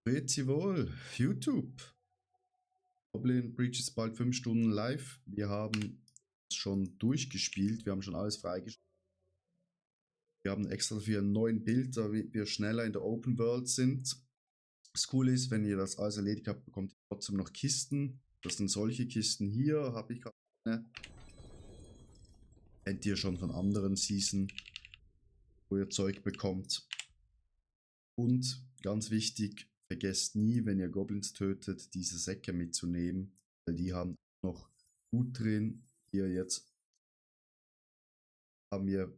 Grüezi Sie wohl, YouTube. Goblin Breach ist bald 5 Stunden live. Wir haben schon durchgespielt, wir haben schon alles freigeschaltet. Wir haben extra für einen neuen Bild, damit wir schneller in der Open World sind. Das Coole ist, wenn ihr das alles erledigt habt, bekommt ihr trotzdem noch Kisten. Das sind solche Kisten hier, habe ich gerade eine. Kennt ihr schon von anderen Season, wo ihr Zeug bekommt. Und ganz wichtig, vergesst nie, wenn ihr Goblins tötet, diese Säcke mitzunehmen, weil die haben noch gut drin. Hier jetzt haben wir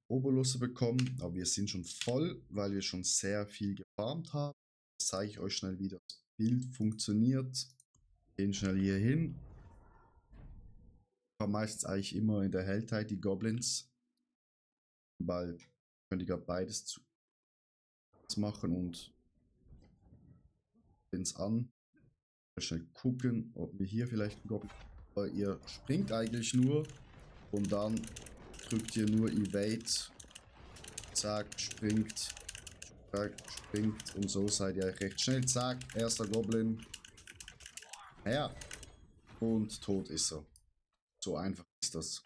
Oberlusse bekommen, aber wir sind schon voll, weil wir schon sehr viel gefarmt haben. Das zeige ich euch schnell, wie das Bild funktioniert. Gehen schnell hier hin. Ich habe meistens eigentlich immer in der Helltide die Goblins, weil könnt ihr beides machen und Goblins an. Schnell gucken, ob wir hier vielleicht einen Goblin. Aber ihr springt eigentlich nur und dann drückt ihr nur Evade. Zack, springt und so seid ihr recht schnell. Zack, erster Goblin. Ja, und tot ist er. So einfach ist das.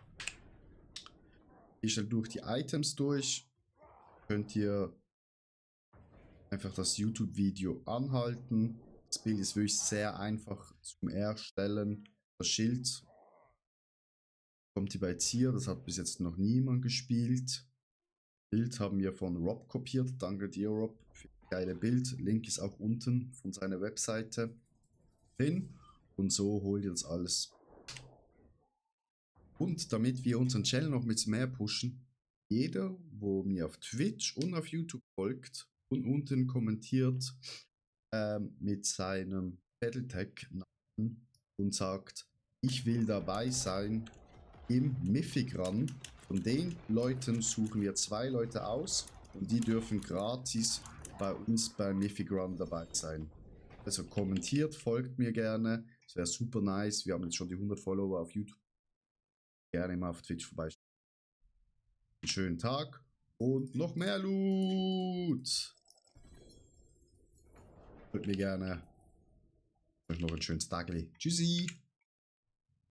Ihr stellt durch die Items durch. Könnt ihr einfach das YouTube-Video anhalten. Das Bild ist wirklich sehr einfach zum Erstellen. Das Schild kommt hier bei Zier, das hat bis jetzt noch niemand gespielt. Bild haben wir von Rob kopiert. Danke dir, Rob, für das geile Bild. Link ist auch unten von seiner Webseite hin. Und so holt ihr das alles. Und damit wir unseren Channel noch mit mehr pushen, jeder, wo mir auf Twitch und auf YouTube folgt und unten kommentiert mit seinem Battletech-Namen und sagt, ich will dabei sein im Mythic Run. Von den Leuten suchen wir 2 Leute aus und die dürfen gratis bei uns beim Mythic Run dabei sein. Also kommentiert, folgt mir gerne, das wäre super nice. Wir haben jetzt schon die 100 Follower auf YouTube. Gerne mal auf Twitch vorbeischauen. Einen schönen Tag und noch mehr Loot! Folgt mir gerne. Euch noch ein schönes Tagli. Tschüssi!